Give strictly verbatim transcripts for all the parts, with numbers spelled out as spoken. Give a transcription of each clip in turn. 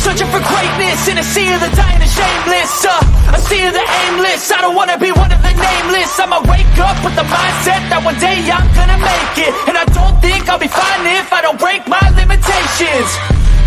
Searching for greatness in a sea of the dying and shameless. Uh, a sea of the aimless. I don't wanna be one of the nameless. I'ma wake up with the mindset that one day I'm gonna make it. And I don't think I'll be fine if I don't break my limitations.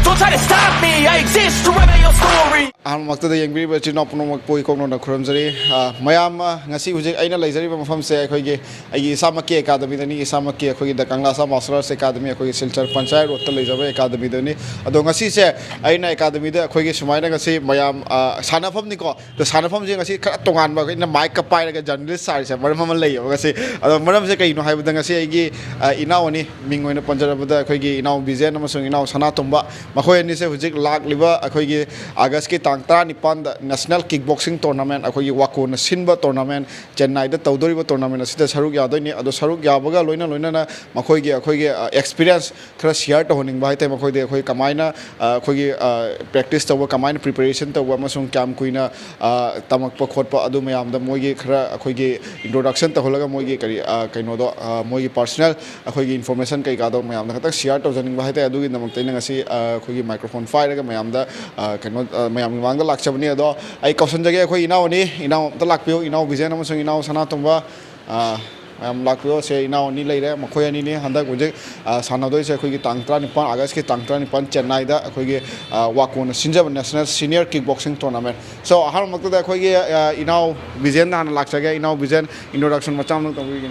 Don't try to stop me, I exist to write my own story. ꯑꯍꯥꯟꯕꯃꯛꯇꯗ ꯌꯦꯡꯕꯤꯔꯤꯕ ꯏꯆꯤꯟ ꯏꯅꯥꯎ ꯄꯨꯝꯅꯃꯛꯄꯨ ꯏꯀꯣꯛꯅꯅ ꯈꯨꯔꯨꯝꯖꯔꯤ꯫ ꯑ, ꯃꯌꯥꯝ, ꯑ, ꯉꯁꯤ ꯍꯧꯖꯤꯛ ꯑꯩꯅ ꯂꯩꯖꯔꯤꯕ ꯃꯐꯝꯁꯦ ꯑꯩꯈꯣꯏꯒꯤ, ꯑꯩꯒꯤ ꯏꯁꯥꯃꯛꯀꯤ ꯑꯦꯀꯥꯗꯃꯤꯗꯅꯤ꯫ ꯏꯁꯥꯃꯛꯀꯤ ꯑꯩꯈꯣꯏꯒꯤ ꯗ ꯀꯪꯂꯥꯁꯥ ꯃꯥꯔꯁꯦꯜ ꯑꯥꯔꯠꯁ ꯑꯦꯀꯥꯗꯃꯤ, ꯑꯩꯈꯣꯏꯒꯤ ꯁꯤꯜꯆꯔ ꯄꯟꯆꯥꯌꯠ ꯔꯣꯗꯇ ꯂꯩꯖꯕ ꯑꯦꯀꯥꯗꯃꯤꯗꯅꯤ꯫ ꯑꯗꯣ ꯉꯁꯤꯁꯦ ꯑꯩꯅ ꯑꯦꯀꯥꯗꯃꯤꯗ ꯑꯩꯈꯣꯏꯒꯤ ꯁꯨꯃꯥꯏꯅ ꯉꯁꯤ ꯃꯌꯥꯝ, ꯑ, ꯁꯥꯟꯅꯐꯝꯅꯤꯀꯣ꯫ ꯑꯗꯣ ꯁꯥꯟꯅꯐꯝꯁꯦ ꯉꯁꯤ ꯈꯔ ꯇꯣꯉꯥꯟꯕ, ꯑꯩꯅ ꯃꯥꯏꯛꯀ ꯄꯥꯏꯔꯒ ꯖꯔꯅꯦꯂꯤꯁ ꯁꯥꯔꯤꯁꯦ ꯃꯔꯝ ꯑꯃ ꯂꯩꯌꯦꯕ ꯉꯁꯤ꯫ ꯑꯗꯣ ꯃꯔꯝꯁꯦ ꯀꯩꯅꯣ ꯍꯥꯏꯕꯗ, ꯉꯁꯤ ꯑꯩꯒꯤ, ꯑ, ꯏꯅꯥꯎ ꯑꯅꯤ, ꯃꯤꯡ ꯑꯣꯏꯅ ꯄꯟꯖꯔꯕꯗ ꯑꯩꯈꯣꯏꯒꯤ ꯏꯅꯥꯎ ꯕꯤꯖꯦꯟ ꯑꯃꯁꯨꯡ ꯏꯅꯥꯎ ꯁꯅꯥꯇꯣꯝꯕ, ꯃꯈꯣꯏ ꯑꯅꯤꯁꯦ ꯍꯧꯖꯤꯛ ꯂꯥꯛꯂꯤꯕ ꯑꯩꯈꯣꯏꯒꯤ ꯑꯥꯒꯁꯀꯤ ꯇꯥꯡ ꯇꯔꯥꯅꯤꯄꯥꯟꯗ ꯅꯦꯁꯅꯦꯜ ꯀꯤꯛ ꯕꯣꯛꯁꯤꯡ ꯇꯣꯔꯅꯥꯃꯦꯟ, ꯑꯩꯈꯣꯏꯒꯤ ꯋꯥꯀꯣꯟꯅ ꯁꯤꯟꯕ ꯇꯣꯔꯅꯥꯃꯦꯟ ꯆꯦꯟꯅꯥꯏꯗ ꯇꯧꯗꯣꯔꯤꯕ ꯇꯣꯔꯅꯥꯃꯦꯟ ꯑꯁꯤꯗ ꯁꯔꯨꯛ ꯌꯥꯗꯣꯏꯅꯤ꯫ ꯑꯗꯣ ꯁꯔꯨꯛ ꯌꯥꯕꯒ ꯂꯣꯏꯅ ꯂꯣꯏꯅꯅ ꯃꯈꯣꯏꯒꯤ, ꯑꯩꯈꯣꯏꯒꯤ, ꯑ, ꯑꯦꯛꯁꯄꯤꯔꯤꯌꯦꯟꯁ ꯈꯔ ꯁꯤꯌꯥꯔ ꯇꯧꯍꯟꯅꯤꯡꯕ ꯍꯥꯏꯇꯥꯔꯦ꯫ ꯃꯈꯣꯏꯗ ꯑꯩꯈꯣꯏ ꯀꯃꯥꯏꯅ, ꯑ, ꯑꯩꯈꯣꯏꯒꯤ, ꯑ, ꯄ꯭ꯔꯦꯛꯇꯤꯁ ꯇꯧꯕ, ꯀꯃꯥꯏꯅ ꯄ꯭ꯔꯤꯄꯦꯔꯦꯁꯟ ꯇꯧꯕ ꯑꯃꯁꯨꯡ ꯀꯌꯥꯝ ꯀꯨꯏꯅ, ꯑ, ꯇꯝꯃꯛꯄ ꯈꯣꯠꯄ, ꯑꯗꯨ ꯃꯌꯥꯝꯗ ꯃꯣꯏꯒꯤ ꯈꯔ ꯑꯩꯈꯣꯏꯒꯤ ꯏꯟꯇ꯭ꯔꯣꯗꯛꯁꯟ ꯇꯧꯍꯜꯂꯒ ꯃꯣꯏꯒꯤ ꯀꯔꯤ, ꯑ, ꯀꯩꯅꯣꯗꯣ, ꯑ, ꯃꯣꯏꯒꯤ ꯄꯔꯁꯅꯦꯜ ꯑꯩꯈꯣꯏꯒꯤ ꯏꯟꯐꯣꯔꯃꯦꯁꯟ ꯀꯩꯀꯥꯗꯣ ꯃꯌꯥꯝꯗ ꯈꯛꯇꯪ ꯁꯤꯌꯥꯔ ꯇꯧꯖꯅꯤꯡꯕ ꯍꯥꯏꯇꯥꯔꯦ꯫ ꯑꯗꯨꯒꯤꯗꯃꯛꯇ ꯑꯩꯅ ꯉꯁꯤ, ꯑ, ꯑꯩꯈꯣꯏꯒꯤ ꯃꯥꯏꯀ꯭ꯔꯣꯐꯣꯟ ꯄꯥꯏꯔꯒ ꯃꯌꯥꯝꯗ, ꯑ, ꯀꯩꯅꯣ, ꯑ, ꯃꯌꯥꯝꯒꯤ ꯃꯃꯥꯡꯗ ꯂꯥꯛꯆꯕꯅꯤ꯫ ꯑꯗꯣ ꯑꯩ ꯀꯧꯁꯟꯖꯒꯦ ꯑꯩꯈꯣꯏ ꯏꯅꯥꯎ ꯑꯅꯤ, ꯏꯅꯥꯎ ꯑꯝꯇ ꯂꯥꯛꯄꯤꯌꯨ, ꯏꯅꯥꯎ ꯕꯤꯖꯦꯟ ꯑꯃꯁꯨꯡ ꯏꯅꯥꯎ ꯁꯅꯥꯇꯣꯝꯕ꯫ ꯑ, ꯃꯌꯥꯝ ꯂꯥꯛꯄꯤꯌꯣ꯫ ꯁꯦ ꯏꯅꯥꯎ ꯑꯅꯤ ꯂꯩꯔꯦ, ꯃꯈꯣꯏ ꯑꯅꯤꯅꯤ ꯍꯟꯗꯛ ꯍꯧꯖꯤꯛ, ꯑ, ꯁꯥꯟꯅꯗꯣꯏꯁꯦ ꯑꯩꯈꯣꯏꯒꯤ ꯇꯥꯡ ꯇꯔꯥꯅꯤꯄꯥꯟ, ꯑꯥꯒꯁꯀꯤ ꯇꯥꯡ ꯇꯔꯥꯅꯤꯄꯥꯟ ꯆꯦꯟꯅꯥꯏꯗ ꯑꯩꯈꯣꯏꯒꯤ, ꯑ, ꯋꯥꯀꯣꯟꯅ ꯁꯤꯟꯖꯕ ꯅꯦꯁꯅꯦꯜ ꯁꯤꯅꯤꯌꯔ ꯀꯤꯛ ꯕꯣꯛꯁꯤꯡ ꯇꯣꯔꯅꯥꯃꯦꯟ꯫ ꯁꯣ, ꯑꯍꯥꯟꯕꯃꯛꯇꯗ ꯑꯩꯈꯣꯏꯒꯤ, ꯑ, ꯏꯅꯥꯎ ꯕꯤꯖꯦꯟꯗ ꯍꯥꯟꯅ ꯂꯥꯛꯆꯒꯦ꯫ ꯏꯅꯥꯎ ꯕꯤꯖꯦꯟ, ꯏꯟꯇ꯭ꯔꯣꯗꯛꯁꯟ ꯃꯆꯥ ꯑꯃꯇꯪ ꯇꯧꯕꯤꯒꯦ꯫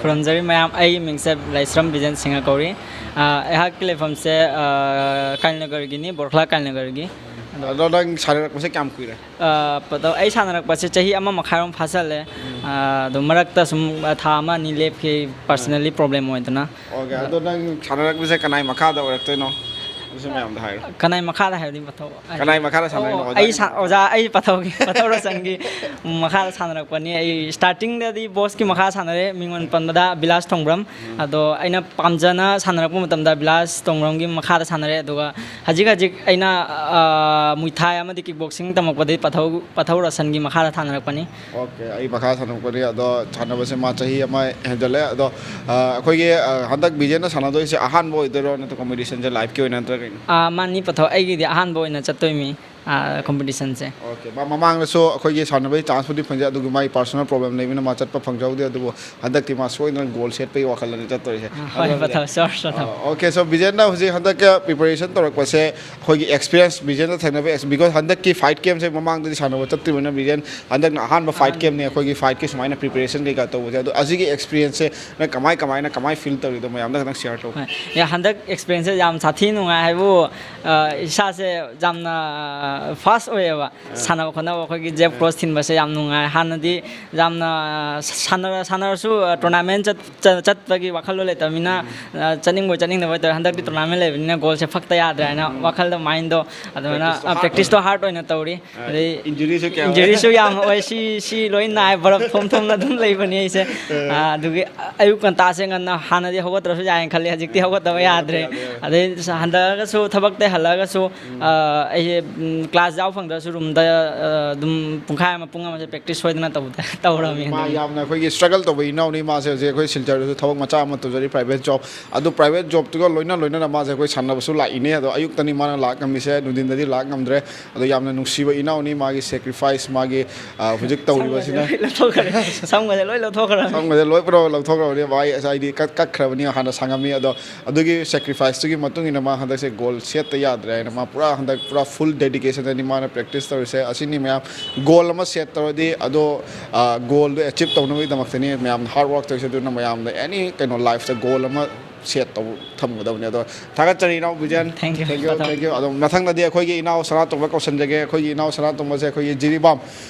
ꯈꯨꯔꯨꯝꯖꯔꯤ ꯃꯌꯥꯝ, ꯑꯩꯒꯤ ꯃꯤꯡꯁꯦ ꯂꯥꯏꯁ꯭ꯔꯝ ꯕꯤꯖꯦꯟ ꯁꯤꯡꯍ ꯀꯧꯔꯤ꯫ ꯑ, ꯑꯩꯍꯥꯛꯀꯤ ꯂꯩꯐꯝꯁꯦ, ꯑ, ꯀꯥꯏꯅꯒꯔꯒꯤꯅꯤ, ꯕꯣꯔꯈꯂꯥ ꯀꯥꯏꯅꯒꯔꯒꯤ꯫ ꯑꯗꯣ ꯅꯪ ꯁꯥꯟꯅꯔꯛꯄꯁꯦ ꯀꯌꯥꯝ ꯀꯨꯏꯔꯦ? ꯑ, ꯄꯗꯣ-, ꯑꯩ ꯁꯥꯟꯅꯔꯛꯄꯁꯦ ꯆꯍꯤ ꯑꯃ ꯃꯈꯥꯏꯔꯣꯝ ꯐꯥꯖꯜꯂꯦ꯫ ꯑ, ꯑꯗꯣ ꯃꯔꯛꯇ ꯁꯨꯝ, ꯑ, ꯊꯥ ꯑꯃ ꯑꯅꯤ ꯂꯦꯞꯈꯤ, ꯄꯔꯁꯅꯦꯜꯂꯤ ꯄ꯭ꯔꯣꯕ꯭ꯂꯦꯝ ꯑꯣꯏꯗꯅ꯫ ꯑꯣꯀꯦ, ꯑꯗꯣ ꯅꯪ ꯁꯥꯟꯅꯔꯛꯄꯁꯦ ꯀꯅꯥꯏ ꯃꯈꯥꯗ ꯑꯣꯏꯔꯛꯇꯣꯏꯅꯣ? ꯁꯤ ꯃꯌꯥꯝꯗ ꯍꯥꯏꯔꯣ꯫ ꯀꯅꯥꯏ ꯃꯈꯥꯗ ꯍꯥꯏꯕꯗꯤ ꯄꯊꯧ? ꯀꯅꯥꯏ ꯃꯈꯥꯗ ꯁꯥꯟꯅꯔꯤꯅꯣ? ꯑꯣ, ꯑꯩ ꯁꯥ- ꯑꯣꯖꯥ ꯑꯩ ꯄꯊꯧꯒꯤ, ꯄꯊꯧ ꯔꯣꯁꯟꯒꯤ ꯃꯈꯥꯗ ꯁꯥꯟꯅꯔꯛꯄꯅꯤ꯫ ꯑꯩ ꯁ꯭ꯇꯥꯔꯇꯤꯡꯗꯗꯤ ꯕꯣꯁꯀꯤ ꯃꯈꯥ ꯁꯥꯟꯅꯔꯦ꯫ ꯃꯤꯡ ꯑꯣꯏꯅ ꯄꯟꯕꯗ ꯕꯤꯂꯥꯁ ꯊꯣꯡꯕ꯭ꯔꯝ꯫ ꯑꯗꯣ ꯑꯩꯅ ꯄꯥꯝꯖꯅ ꯁꯥꯟꯅꯔꯛꯄ ꯃꯇꯝꯗ ꯕꯤꯂꯥꯁ ꯊꯣꯡꯕ꯭ꯔꯝꯒꯤ ꯃꯈꯥꯗ ꯁꯥꯟꯅꯔꯦ꯫ ꯑꯗꯨꯒ ꯍꯧꯖꯤꯛ ꯍꯧꯖꯤꯛ ꯑꯩꯅ, ꯑ, ꯃꯨꯏ ꯊꯥꯏ ꯑꯃꯗꯤ ꯀꯤꯛ ꯕꯣꯛꯁꯤꯡ ꯇꯝꯃꯛꯄꯗꯒꯤ ꯄꯊꯧ, ꯄꯊꯧ ꯔꯣꯁꯟꯒꯤ ꯃꯈꯥꯗ ꯁꯥꯟꯅꯔꯛꯄꯅꯤ꯫ ꯑꯣꯀꯦ, ꯑꯩ ꯃꯈꯥ ꯁꯥꯟꯅꯔꯛꯄꯅꯤ꯫ ꯑꯗꯣ ꯁꯥꯟꯅꯕꯁꯦ ꯃꯥ ꯆꯍꯤ ꯑꯃ ꯍꯦꯟꯖꯜꯂꯦ꯫ ꯑꯗꯣ, ꯑ, ꯑꯩꯈꯣꯏꯒꯤ, ꯑ, ꯍꯟꯗꯛ ꯕꯤꯖꯦꯟꯅ ꯁꯥꯟꯅꯗꯣꯏꯁꯦ ꯑꯍꯥꯟꯕ ꯑꯣꯏꯗꯣꯏꯔꯣ, ꯅꯠꯇ꯭ꯔꯒ ꯀꯣꯝꯄꯤꯇꯤꯁꯟꯁꯦ ꯂꯥꯏꯐꯀꯤ ꯑꯣꯏꯅ ꯅꯠꯇ꯭ꯔꯒ ꯀꯩꯅꯣ? ꯑ, ꯃꯥꯅꯤ ꯄꯊꯧ, ꯑꯩꯒꯤꯗꯤ ꯑꯍꯥꯟꯕ ꯑꯣꯏꯅ ꯆꯠꯇꯣꯏꯃꯤ, ꯑ, ꯀꯣꯝꯄꯤꯇꯤꯁꯟꯁꯦ꯫ ꯑꯣꯀꯦ, ꯃꯥ ꯃꯃꯥꯡꯗꯁꯨ ꯑꯩꯈꯣꯏꯒꯤ ꯁꯥꯟꯅꯕꯒꯤ ꯆꯥꯟꯁꯄꯨꯗꯤ ꯐꯪꯖꯩ, ꯑꯗꯨꯒ ꯃꯥꯒꯤ ꯄꯥꯔꯁꯣꯅꯦꯜ ꯄ꯭ꯔꯣꯕ꯭ꯂꯦꯝ ꯂꯩꯕꯅꯤꯅ ꯃꯥ ꯆꯠꯄ ꯐꯪꯖꯍꯧꯗꯦ꯫ ꯑꯗꯨꯕꯨ ꯍꯟꯗꯛꯇꯤ ꯃꯥ ꯁꯣꯏꯗꯅ ꯒꯣꯜ ꯁꯦꯠꯄꯒꯤ ꯋꯥꯈꯜꯗꯅꯤ ꯆꯠꯇꯣꯏꯁꯦ꯫ ꯑ, ꯍꯣꯏ, ꯑꯗꯨꯅ ꯄꯊꯧ, sure, ꯄꯊꯧ꯫ ꯑ, ꯑꯣꯀꯦ, so ꯕꯤꯖꯦꯟꯅ ꯍꯧꯖꯤꯛ ꯍꯟꯗꯛꯀ ꯄ꯭ꯔꯤꯄꯦꯔꯦꯁꯟ ꯇꯧꯔꯛꯄꯁꯦ ꯑꯩꯈꯣꯏꯒꯤ ꯑꯦꯛꯁꯄꯤꯔꯤꯌꯦꯟꯁ, ꯕꯤꯖꯦꯟꯅ ꯊꯦꯡꯅꯕ ꯑꯦꯛꯁ-, because ꯍꯟꯗꯛꯀꯤ ꯐꯥꯏꯠ ꯀꯦꯝꯁꯦ ꯃꯃꯥꯡꯗꯗꯤ ꯁꯥꯟꯅꯕ ꯆꯠꯇ꯭ꯔꯤꯕꯅꯤꯅ, ꯕꯤꯖꯦꯟ ꯍꯟꯗꯛꯅ ꯑꯍꯥꯟꯕ ꯐꯥꯏꯠ ꯀꯦꯝꯅꯤ ꯑꯩꯈꯣꯏꯒꯤ ꯐꯥꯏꯠꯀꯤ ꯁꯨꯃꯥꯏꯅ ꯄ꯭ꯔꯤꯄꯦꯔꯦꯁꯟ ꯀꯩꯀꯥ ꯇꯧꯕꯁꯦ꯫ ꯑꯗꯣ ꯑꯁꯤꯒꯤ ꯑꯦꯛꯁꯄꯤꯔꯤꯌꯦꯟꯁꯁꯦ ꯅꯪ ꯀꯃꯥꯏ, ꯀꯃꯥꯏꯅ, ꯀꯃꯥꯏ ꯐꯤꯜ ꯇꯧꯔꯤꯗꯣ ꯃꯌꯥꯝꯗ ꯈꯤꯇꯪ ꯁꯤꯌꯔ ꯇꯧ꯫ ꯍꯣꯏ꯫ ꯌꯥ, ꯍꯟꯗꯛ ꯑꯦꯛꯁꯄꯤꯔꯤꯌꯦꯟꯁꯁꯦ ꯌꯥꯝ ꯁꯥꯊꯤ ꯅꯨꯡꯉꯥꯏ ꯍꯥꯏꯕꯨ, ꯑ, ꯏꯁꯥꯁꯦ ꯌꯥꯝꯅ ꯐꯥꯁ ꯑꯣꯏꯌꯦꯕ꯫ ꯁꯥꯟꯅꯕ ꯈꯣꯠꯅꯕ ꯑꯩꯈꯣꯏꯒꯤ ꯖꯦꯕ ꯀ꯭ꯔꯣꯁ ꯊꯤꯟꯕꯁꯦ ꯌꯥꯝ ꯅꯨꯡꯉꯥꯏ꯫ ꯍꯥꯟꯅꯗꯤ ꯌꯥꯝꯅ ꯁꯥꯟꯅꯔ-, ꯁꯥꯟꯅꯔꯁꯨ, ꯑ, ꯇꯣꯔꯅꯥꯃꯦꯟ ꯆꯠ-, ꯆ-, ꯆꯠꯄꯒꯤ ꯋꯥꯈꯜꯗꯣ ꯂꯩꯇꯕꯅꯤꯅ, ꯑ, ꯆꯠꯅꯤꯡꯕꯣꯏ ꯆꯠꯅꯤꯡꯗꯕꯣꯏ ꯇꯧꯋꯦ꯫ ꯍꯟꯗꯛꯇꯤ ꯇꯣꯔꯅꯥꯃꯦꯟ ꯂꯩꯕꯅꯤꯅ ꯒꯣꯜꯁꯦ ꯐꯛꯇ ꯌꯥꯗ꯭ꯔꯦ ꯍꯥꯏꯅ ꯋꯥꯈꯜꯗ, ꯃꯥꯏꯟꯗꯣ ꯑꯗꯨꯃꯥꯏꯅ, ꯄ꯭ꯔꯦꯛꯇꯤꯁꯇꯣ ꯑ, ꯍꯥꯔꯗ ꯄ꯭ꯔꯦꯛꯇꯤꯁꯇꯣ ꯍꯥꯔꯗ ꯑꯣꯏꯅ ꯇꯧꯔꯤ꯫ ꯑꯗꯩ ꯏꯟꯖꯨꯔꯤꯁꯨ ꯀꯌꯥ ꯑꯣꯏ? ꯏꯟꯖꯨꯔꯤꯁꯨ ꯌꯥꯝ ꯑꯣꯏ, ꯁꯤ, ꯁꯤ ꯂꯣꯏ ꯅꯥꯏ, ꯕꯔꯞ ꯊꯣꯝ ꯊꯣꯝꯅ ꯑꯗꯨꯝ ꯂꯩꯕꯅꯤ ꯑꯩꯁꯦ꯫ ꯑ, ꯑꯗꯨꯒꯤ ꯑꯌꯨꯛ ꯉꯟꯇꯥꯁꯦ ꯉꯟꯅ, ꯍꯥꯟꯅꯗꯤ ꯍꯧꯒꯠꯇ꯭ꯔꯁꯨ ꯌꯥꯏꯅ ꯈꯜꯂꯤ, ꯍꯧꯖꯤꯛꯇꯤ ꯍꯧꯒꯠꯇꯕ ꯌꯥꯗ꯭ꯔꯦ꯫ ꯑꯗꯩ ꯍꯟꯗꯛꯑꯒꯁꯨ, ꯊꯕꯛꯇꯩ ꯍꯜꯂꯛꯑꯒꯁꯨ, ꯑ, ꯑꯩꯁꯦ, ꯎꯝ, ꯀ꯭ꯂꯥꯁ ꯌꯥꯎ ꯐꯪꯗ꯭ꯔꯁꯨ ꯔꯨꯝꯗ, ꯑ, ꯑꯗꯨꯝ ꯄꯨꯡꯈꯥꯏ ꯑꯃ, ꯄꯨꯡ ꯑꯃꯁꯦ ꯄ꯭ꯔꯦꯛꯇꯤꯁ ꯁꯣꯏꯗꯅ ꯇꯧꯗ-, ꯇꯧꯔꯝꯃꯤ ꯃꯥ ꯍꯟꯗꯛꯇꯤ꯫ ꯌꯥꯝꯅ ꯑꯩꯈꯣꯏꯒꯤ ꯁ꯭ꯇ꯭ꯔꯒꯜ ꯇꯧꯕ ꯏꯅꯥꯎꯅꯤ꯫ ꯃꯥꯁꯦ ꯍꯧꯖꯤꯛ ꯑꯩꯈꯣꯏ ꯁꯤꯜꯆꯔꯗꯁꯨ ꯊꯕꯛ ꯃꯆꯥ ꯑꯃ ꯇꯧꯖꯔꯤ, ꯄ꯭ꯔꯥꯏꯚꯦꯠ ꯖꯣꯕ꯫ ꯑꯗꯨ ꯄ꯭ꯔꯥꯏꯚꯦꯠ ꯖꯣꯕꯇꯨꯒ ꯂꯣꯏꯅ ꯂꯣꯏꯅꯅ ꯃꯥꯁꯦ ꯑꯩꯈꯣꯏ ꯁꯥꯟꯅꯕꯁꯨ ꯂꯥꯛꯏꯅꯦ꯫ ꯑꯗꯣ ꯑꯌꯨꯛꯇꯅꯤ ꯃꯥꯅ ꯂꯥꯛ ꯉꯝꯃꯤꯁꯦ, ꯅꯨꯡꯊꯤꯟꯗꯗꯤ ꯂꯥꯛ ꯉꯝꯗ꯭ꯔꯦ꯫ ꯑꯗꯣ ꯌꯥꯝꯅ ꯅꯨꯡꯁꯤꯕ ꯏꯅꯥꯎꯅꯤ꯫ ꯃꯥꯒꯤ ꯁꯦꯀ꯭ꯔꯤꯐꯥꯏꯁ, ꯃꯥꯒꯤ, ꯑ, ꯍꯧꯖꯤꯛ ꯇꯧꯔꯤꯕꯁꯤꯅ ꯂꯣꯏ ꯂꯧꯊꯣꯛꯈ꯭ꯔꯦ꯫ ꯁꯝꯒꯁꯦ ꯂꯣꯏ ꯂꯧꯊꯣꯛꯈ꯭ꯔꯕꯅꯤ꯫ ꯁꯝꯒꯁꯦ ꯂꯣꯏ ꯄꯨꯔꯥ ꯂꯧꯊꯣꯛꯈ꯭ꯔꯕꯅꯤ꯫ ꯃꯥꯒꯤ ꯍꯥꯏꯗꯤ ꯀꯛ-, ꯀꯛꯈ꯭ꯔꯕꯅꯤ, ꯍꯥꯟꯅ ꯁꯥꯡꯉꯝꯃꯤ꯫ ꯑꯗꯣ ꯑꯗꯨꯒꯤ ꯁꯦꯀ꯭ꯔꯤꯐꯥꯏꯁꯇꯨꯒꯤ ꯃꯇꯨꯡ ꯏꯟꯅ ꯃꯥ ꯍꯟꯗꯛꯁꯦ ꯒꯣꯜ ꯁꯦꯠꯇ ꯌꯥꯗ꯭ꯔꯦ ꯍꯥꯏꯅ ꯃꯥ ꯄꯨꯔꯥ ꯍꯟꯗꯛ ꯄꯨꯔꯥ ꯐꯨꯜ ꯗꯦꯗꯤꯀꯦꯁꯟ ꯁꯤꯗꯅꯤ ꯃꯥꯅ practice ꯇꯧꯔꯤꯁꯦ꯫ ꯑꯁꯤꯅꯤ ꯃꯌꯥꯝ꯫ Goal ꯑꯃ set ꯇꯧꯔꯗꯤ ꯑꯗꯣ, ꯑ, goalꯗꯣ achieve ꯇꯧꯅꯕꯒꯤꯗꯃꯛꯇꯅꯤ ꯃꯌꯥꯝꯅ hard work ꯇꯧꯔꯤꯁꯦ꯫ ꯑꯗꯨꯅ ꯃꯌꯥꯝꯅ any ꯀꯩꯅꯣ lifeꯇ goal ꯑꯃ set ꯇꯧ ꯊꯝꯒꯗꯕꯅꯤ꯫ ꯑꯗꯣ ꯊꯥꯒꯠꯆꯔꯤ ꯏꯅꯥꯎ ꯕꯤꯖꯦꯟ꯫ Thank you, thank you꯫ ꯑꯗꯣ ꯃꯊꯪꯗꯗꯤ ꯑꯩꯈꯣꯏꯒꯤ ꯏꯅꯥꯎ ꯁꯅꯥꯇꯣꯝꯕ ꯀꯧꯁꯟꯖꯒꯦ꯫ ꯑꯩꯈꯣꯏꯒꯤ ꯏꯅꯥꯎ ꯁꯅꯥꯇꯣꯝꯕꯁꯦ ꯑꯩꯈꯣꯏꯒꯤ ꯖꯤꯔꯤꯕꯥꯝ,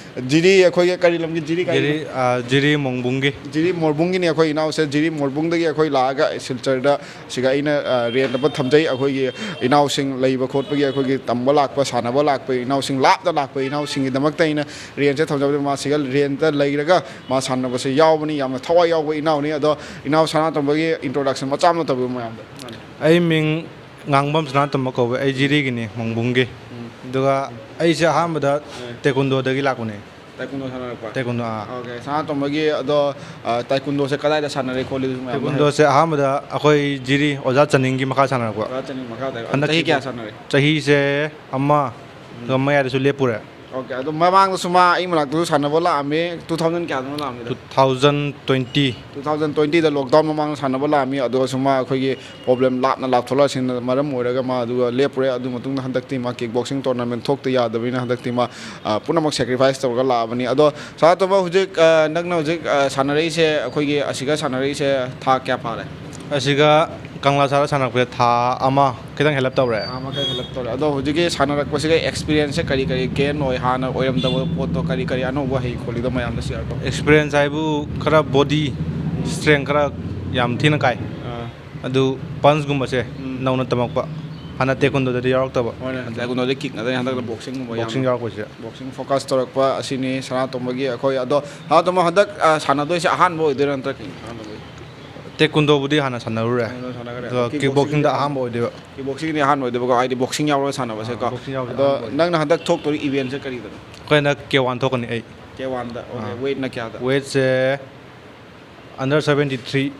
ꯖꯤꯔꯤ ꯑꯩꯈꯣꯏꯒꯤ ꯀꯔꯤ ꯂꯝꯒꯤ ꯖꯤꯔꯤ ꯀꯔꯤ? ꯖꯤꯔꯤ, ꯑ, ꯖꯤꯔꯤ ꯃꯣꯡꯕꯨꯡꯒꯤ꯫ ꯖꯤꯔꯤ ꯃꯣꯔꯕꯨꯡꯒꯤꯅꯤ ꯑꯩꯈꯣꯏ ꯏꯅꯥꯎꯁꯦ꯫ ꯖꯤꯔꯤ ꯃꯣꯔꯕꯨꯡꯗꯒꯤ ꯑꯩꯈꯣꯏ ꯂꯥꯛꯑꯒ ꯁꯤꯜꯆꯔꯗ ꯁꯤꯒ ꯑꯩꯅ, ꯑ, rent ꯑꯃ ꯊꯝꯖꯩ꯫ ꯑꯩꯈꯣꯏꯒꯤ ꯏꯅꯥꯎꯁꯤꯡ ꯂꯩꯕ ꯈꯣꯠꯄꯒꯤ ꯑꯩꯈꯣꯏꯒꯤ ꯇꯝꯕ ꯂꯥꯛꯄ, ꯁꯥꯟꯅꯕ ꯂꯥꯛꯄ ꯏꯅꯥꯎꯁꯤꯡ, ꯂꯥꯞꯅ ꯂꯥꯛꯄ ꯏꯅꯥꯎꯁꯤꯡꯒꯤꯗꯃꯛꯇ ꯑꯩꯅ rentꯁꯦ ꯊꯝꯖꯕꯅꯤ꯫ ꯃꯥ ꯁꯤꯒ rentꯇ ꯂꯩꯔꯒ ꯃꯥ ꯁꯥꯟꯅꯕꯁꯦ ꯌꯥꯎꯕꯅꯤ꯫ ꯌꯥꯝꯅ ꯊꯋꯥꯏ ꯌꯥꯎꯕ ꯏꯅꯥꯎꯅꯤ꯫ ꯑꯗꯣ ꯏꯅꯥꯎ ꯁꯅꯥꯇꯣꯝꯕꯒꯤ introduction ꯃꯆꯥ ꯑꯃ ꯇꯧꯕꯤꯌꯨ ꯃꯌꯥꯝꯗ꯫ ꯑꯩ ꯃꯤꯡ ꯉꯥꯡꯕꯝ ꯁꯅꯥꯇꯣꯝꯕ ꯀꯧꯋꯦ꯫ ꯑꯩ ꯖꯤꯔꯤꯒꯤꯅꯤ, ꯃꯣꯡꯕꯨꯡꯒꯤ꯫ ꯎꯝ꯫ ꯑꯗꯨꯒ ꯑꯩꯁꯦ ꯑꯍꯥꯟꯕꯗ ꯎꯝ꯫ Taekwondoꯗꯒꯤ ꯂꯥꯛꯄꯅꯦ꯫ Taekwondo ꯁꯥꯟꯅꯔꯛꯄ? Taekwondo, ꯑꯥ꯫ Okay, ꯁꯅꯥꯇꯣꯝꯕꯒꯤ ꯑꯗꯣ, ꯑ, Taekwondoꯁꯦ ꯀꯗꯥꯏꯗ ꯁꯥꯟꯅꯔꯦ ꯈꯣꯠꯂꯤ ꯑꯗꯨꯁꯨ ꯃꯌꯥꯝꯗ ꯍꯥꯏꯌꯨ꯫ Taekwondoꯁꯦ ꯑꯍꯥꯟꯕꯗ ꯑꯩꯈꯣꯏ ꯖꯤꯔꯤ ꯑꯣꯖꯥ ꯆꯅꯤꯡꯒꯤ ꯃꯈꯥ ꯁꯥꯟꯅꯔꯛꯄ꯫ ꯑꯣꯖꯥ ꯆꯅꯤꯡ ꯃꯈꯥꯗ꯫ ꯍꯟꯗꯛ ꯆꯍꯤ ꯀꯌꯥ ꯁꯥꯟꯅꯔꯦ? ꯆꯍꯤꯁꯦ ꯑꯃ, ꯎꯝ꯫ ꯑꯗꯨꯒ ꯃꯌꯥꯏꯗꯁꯨ ꯂꯦꯞꯄꯨꯔꯦ꯫ Okay, ꯑꯗꯣ ꯃꯃꯥꯡꯗꯁꯨ ꯃꯥ ꯑꯩ ꯃꯅꯥꯛꯇꯁꯨ ꯁꯥꯟꯅꯕ ꯂꯥꯛꯑꯝꯃꯦ꯫ Two thousand ꯀꯌꯥꯗꯅꯣ ꯂꯥꯛꯑꯝꯃꯤꯗꯣ? Two thousand twenty꯫ Two thousand twentyꯗ lockdown ꯃꯃꯥꯡꯗ ꯁꯥꯟꯅꯕ ꯂꯥꯛꯑꯝꯃꯤ꯫ ꯑꯗꯨꯒꯁꯨ ꯃꯥ ꯑꯩꯈꯣꯏꯒꯤ problem ꯂꯥꯞꯅ ꯂꯥꯞꯊꯣꯛꯂꯛꯑꯁꯤꯅ ꯃꯔꯝ ꯑꯣꯏꯔꯒ ꯃꯥ ꯑꯗꯨꯒ ꯂꯦꯞꯄꯨꯔꯦ꯫ ꯑꯗꯨ ꯃꯇꯨꯡꯗ ꯍꯟꯗꯛꯇꯤ ꯃꯥ kickboxing tournament ꯊꯣꯛꯇ ꯌꯥꯗꯕꯅꯤꯅ ꯍꯟꯗꯛꯇꯤ ꯃꯥ, ꯑ, ꯄꯨꯝꯅꯃꯛ sacrifice ꯇꯧꯔꯒ ꯂꯥꯛꯑꯕꯅꯤ꯫ ꯑꯗꯣ ꯁꯅꯥꯇꯣꯝꯕ ꯍꯧꯖꯤꯛ, ꯑ, ꯅꯪꯅ ꯍꯧꯖꯤꯛ, ꯑ, ꯁꯥꯟꯅꯔꯛꯏꯁꯦ, ꯑꯩꯈꯣꯏꯒꯤ ꯑꯁꯤꯒ ꯁꯥꯟꯅꯔꯛꯏꯁꯦ ꯊꯥ ꯀꯌꯥ ꯐꯥꯔꯦ? ꯑꯁꯤꯒ ꯀꯪꯂꯥ ꯁꯥꯔ ꯁꯥꯟꯅꯔꯛꯄꯁꯦ ꯊꯥ ꯑꯃ ꯈꯤꯇꯪ ꯍꯦꯜꯂꯞ ꯇꯧꯔꯦ꯫ ꯊꯥ ꯑꯃ ꯈꯔ ꯍꯦꯜꯂꯞ ꯇꯧꯔꯦ꯫ ꯑꯗꯣ ꯍꯧꯖꯤꯛꯀꯤ ꯁꯥꯟꯅꯔꯛꯄꯁꯤꯒ experienceꯁꯦ ꯀꯔꯤ ꯀꯔꯤ gain ꯑꯣꯏ? ꯍꯥꯟꯅ ꯑꯣꯏꯔꯝꯗꯕ ꯄꯣꯠꯇꯣ ꯀꯔꯤ ꯀꯔꯤ ꯑꯅꯧꯕ ꯍꯩ ꯈꯣꯠꯂꯤꯗꯣ ꯃꯌꯥꯝꯗ share ꯇꯧ꯫ Experience ꯍꯥꯏꯕꯨ ꯈꯔ body strength ꯈꯔ ꯌꯥꯝ ꯊꯤꯅ ꯀꯥꯏ꯫ ꯑꯥ꯫ ꯑꯗꯨ punchꯒꯨꯝꯕꯁꯦ ꯎꯝ꯫ ꯅꯧꯅ ꯇꯝꯃꯛꯄ꯫ ꯍꯥꯟꯅ Taekwondoꯗꯗꯤ ꯌꯥꯎꯔꯛꯇꯕ꯫ ꯍꯣꯏꯅꯦ, Taekwondoꯗ kick ꯉꯥꯛꯇꯅꯤ, ꯍꯟꯗꯛꯇ boxingꯒꯨꯝꯕ boxing ꯌꯥꯝꯅ꯫ ꯌꯥꯎꯔꯛꯄꯁꯦ꯫ Boxing focus ꯇꯧꯔꯛꯄ ꯑꯁꯤꯅꯤ ꯁꯅꯥꯇꯣꯝꯕꯒꯤ ꯑꯩꯈꯣꯏ꯫ ꯑꯗꯣ ꯁꯅꯥꯇꯣꯝꯕ ꯍꯟꯗꯛ, ꯑ, ꯁꯥꯟꯅꯗꯣꯏꯁꯦ ꯑꯍꯥꯟꯕ ꯑꯣꯏꯗꯣꯏꯔꯥ ꯅꯠꯇ꯭ꯔꯒ ꯀꯩꯅꯣ? ꯑꯍꯥꯟꯕ ꯑꯣꯏꯗꯣꯏ꯫ Taekwondoꯕꯨꯗꯤ ꯍꯥꯟꯅ ꯁꯥꯟꯅꯔꯨꯔꯦ꯫ ꯁꯥꯟꯅꯔꯦ꯫ ꯑꯗꯣ kickboxingꯗ kickboxingꯗꯤ ꯑꯍꯥꯟꯕ ꯑꯣꯏꯗꯣꯏꯕ꯫ Kickboxingꯗꯤ ꯑꯍꯥꯟꯕ ꯑꯣꯏꯗꯣꯏꯕꯀꯣ, ꯍꯥꯏꯗꯤ boxing ꯌꯥꯎꯔꯒ ꯁꯥꯟꯅꯕꯁꯦꯀꯣ꯫ ꯑꯥ, boxing ꯌꯥꯎꯔꯒ ꯑꯗꯣ ꯑꯍꯥꯟꯕ ꯑꯣꯏꯗꯣꯏꯕ꯫ ꯅꯪꯅ ꯍꯟꯗꯛ ꯊꯣꯛꯇꯣꯔꯤ eventꯁꯦ ꯀꯔꯤꯗꯅꯣ? ꯑꯩꯈꯣꯏ ꯍꯟꯗꯛ K one ꯊꯣꯛꯀꯅꯤ ꯑꯩ꯫ K oneꯗ, okay, ꯑꯥ꯫ Weightꯅ ꯀꯌꯥꯗ? Weightꯁꯦ under seventy three꯫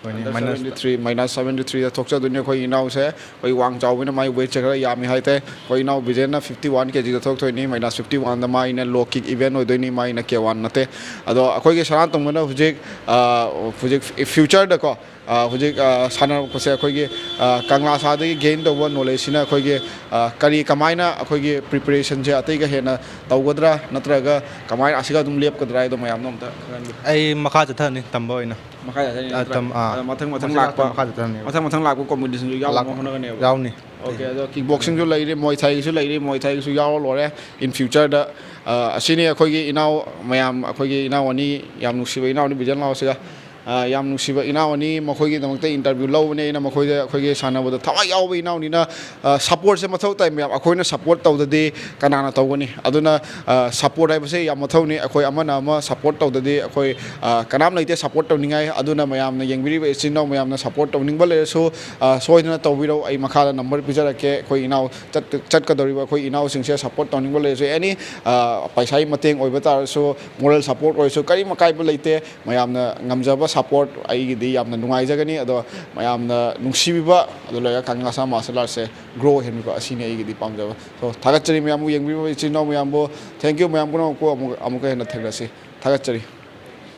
Under seventy three, minus seventy three ꯗ ꯊꯣꯛꯆꯗꯣꯏꯅꯤ ꯑꯩꯈꯣꯏ ꯏꯅꯥꯎꯁꯦ꯫ ꯑꯩꯈꯣꯏ ꯋꯥꯡ ꯆꯥꯎꯕꯅ ꯃꯥꯏ ꯋꯦꯠꯁꯦ ꯈꯔ ꯌꯥꯝꯃꯤ ꯍꯥꯏꯇꯥꯔꯦ꯫ ꯑꯩꯈꯣꯏ ꯏꯅꯥꯎ ꯕꯤꯖꯦꯟꯅ fifty one kg ꯗ ꯊꯣꯛꯇꯣꯏꯅꯤ, minus fifty one ꯗ ꯃꯥꯏꯅ low kick event ꯑꯣꯏꯗꯣꯏꯅꯤ, ꯃꯥꯏꯅ K one ꯅꯠꯇꯦ꯫ ꯑꯗꯣ ꯑꯩꯈꯣꯏꯒꯤ ꯁꯅꯥꯇꯣꯝꯕꯅ ꯍꯧꯖꯤꯛ, ꯑ, ꯍꯧꯖꯤꯛ future ꯗꯀꯣ, ꯑ, ꯍꯧꯖꯤꯛ, ꯑ, ꯁꯥꯟꯅꯔꯛꯄꯁꯦ ꯑꯩꯈꯣꯏꯒꯤ, ꯑ, ꯀꯪꯂꯥꯁꯥꯗꯒꯤ gain ꯇꯧꯕ knowledge ꯁꯤꯅ ꯑꯩꯈꯣꯏꯒꯤ, ꯑ, ꯀꯔꯤ, ꯀꯃꯥꯏꯅ ꯑꯩꯈꯣꯏꯒꯤ preparation ꯁꯦ ꯑꯇꯩꯒ ꯍꯦꯟꯅ ꯇꯧꯒꯗ꯭ꯔꯥ, ꯅꯠꯇ꯭ꯔꯒ ꯀꯃꯥꯏꯅ ꯑꯁꯤꯒ ꯑꯗꯨꯝ ꯂꯦꯞꯀꯗ꯭ꯔꯥ ꯍꯥꯏꯗꯣ ꯃꯌꯥꯝꯗꯣ ꯑꯝꯇ ꯈꯪꯍꯟꯕꯤꯌꯨ꯫ ꯑꯩ ꯃꯈꯥ ꯆꯠꯊꯔꯅꯤ ꯇꯝꯕ ꯑꯣꯏꯅ꯫ ꯃꯈꯥ ꯆꯠꯊꯔꯅꯤ ꯑ, ꯅꯠꯇ꯭ꯔꯥ? ꯇꯝ-, ꯑꯥ꯫ ꯑꯗꯣ ꯃꯊꯪ ꯃꯊꯪ ꯃꯁꯤ ꯂꯥꯛꯄ, ꯃꯈꯥ ꯆꯠꯊꯔꯅꯤ꯫ ꯃꯊꯪ ꯃꯊꯪ ꯂꯥꯛꯄ competition ꯁꯨ ꯌꯥꯎꯅꯕ ꯂꯥꯛ-, ꯍꯣꯠꯅꯒꯅꯦꯕ꯫ ꯌꯥꯎꯅꯤ꯫ Okay, ꯑꯗꯣ kick boxing ꯁꯨ ꯂꯩꯔꯤ, Muay Thai ꯒꯤꯁꯨ ꯂꯩꯔꯤ, Muay Thai ꯒꯤꯁꯨ ꯌꯥꯎꯔ ꯂꯣꯏꯔꯦ in future ꯗ꯫ ꯑ, ꯑꯁꯤꯅꯤ ꯑꯩꯈꯣꯏꯒꯤ ꯏꯅꯥꯎ ꯃꯌꯥꯝ, ꯑꯩꯈꯣꯏꯒꯤ ꯏꯅꯥꯎ ꯑꯅꯤ, ꯌꯥꯝ ꯅꯨꯡꯁꯤꯕ ꯏꯅꯥꯎ ꯑꯅꯤ, ꯕꯤꯖꯟ ꯂꯥꯎꯁꯤꯒ꯫ ꯑ, ꯌꯥꯝ ꯅꯨꯡꯁꯤꯕ ꯏꯅꯥꯎ ꯑꯅꯤ, ꯃꯈꯣꯏꯒꯤꯗꯃꯛꯇ interview ꯂꯧꯕꯅꯦ ꯑꯩꯅ꯫ ꯃꯈꯣꯏꯗ ꯑꯩꯈꯣꯏꯒꯤ ꯁꯥꯟꯅꯕꯗ ꯊꯋꯥꯏ ꯌꯥꯎꯕ ꯏꯅꯥꯎꯅꯤꯅ, ꯑ, support ꯁꯦ ꯃꯊꯧ ꯇꯥꯏ ꯃꯌꯥꯝ꯫ ꯑꯩꯈꯣꯏꯅ support ꯇꯧꯗꯗꯤ ꯀꯅꯥꯅ ꯇꯧꯒꯅꯤ? ꯑꯗꯨꯅ, ꯑ, support ꯍꯥꯏꯕꯁꯦ ꯌꯥꯝ ꯃꯊꯧꯅꯤ꯫ ꯑꯩꯈꯣꯏ ꯑꯃꯅ ꯑꯃ support ꯇꯧꯗꯗꯤ ꯑꯩꯈꯣꯏ, ꯑ, ꯀꯅꯥꯝ ꯂꯩꯇꯦ support ꯇꯧꯅꯤꯡꯉꯥꯏ꯫ ꯑꯗꯨꯅ ꯃꯌꯥꯝꯅ ꯌꯦꯡꯕꯤꯔꯤꯕ ꯏꯆꯤꯟ ꯏꯅꯥꯎ ꯃꯌꯥꯝꯅ support ꯇꯧꯅꯤꯡꯕ ꯂꯩꯔꯁꯨ, ꯑ, ꯁꯣꯏꯗꯅ ꯇꯧꯕꯤꯔꯧ꯫ ꯑꯩ ꯃꯈꯥꯗ number ꯄꯤꯖꯔꯛꯀꯦ꯫ ꯑꯩꯈꯣꯏ ꯏꯅꯥꯎ ꯆꯠ-, ꯆꯠꯀꯗꯧꯔꯤꯕ ꯑꯩꯈꯣꯏ ꯏꯅꯥꯎꯁꯤꯡꯁꯦ support ꯇꯧꯅꯤꯡꯕ ꯂꯩꯔꯁꯨ, any, ꯑ, ꯄꯩꯁꯥꯒꯤ ꯃꯇꯦꯡ ꯑꯣꯏꯕ ꯇꯥꯔꯁꯨ, moral support ꯑꯣꯏꯔꯁꯨ, ꯀꯔꯤꯝ ꯑꯀꯥꯏꯕ ꯂꯩꯇꯦ꯫ ꯃꯌꯥꯝꯅ ꯉꯝꯖꯕ support ꯑꯩꯒꯤꯗꯤ ꯌꯥꯝꯅ ꯅꯨꯡꯉꯥꯏꯖꯒꯅꯤ꯫ ꯑꯗꯣ ꯃꯌꯥꯝꯅ ꯅꯨꯡꯁꯤꯕꯤꯕ, ꯑꯗꯨ ꯂꯣꯏꯔꯒ ꯀꯪꯂꯥꯁꯥ martial arts ꯁꯦ grow ꯑꯣꯏꯍꯟꯕꯤꯕ, ꯑꯁꯤꯅꯤ ꯑꯩꯒꯤꯗꯤ ꯄꯥꯝꯖꯕ꯫ So, ꯊꯥꯒꯠꯆꯔꯤ ꯃꯌꯥꯝꯕꯨ, ꯌꯦꯡꯕꯤꯔꯤꯕ ꯏꯆꯤꯟ ꯏꯅꯥꯎ ꯃꯌꯥꯝꯕꯨ꯫ Thank you ꯃꯌꯥꯝ ꯄꯨꯝꯅꯃꯛꯄꯨ꯫ ꯑꯃꯨꯛ, ꯑꯃꯨꯛꯀ ꯍꯦꯟꯅ ꯊꯦꯡꯅꯁꯤ꯫ ꯊꯥꯒꯠꯆꯔꯤ꯫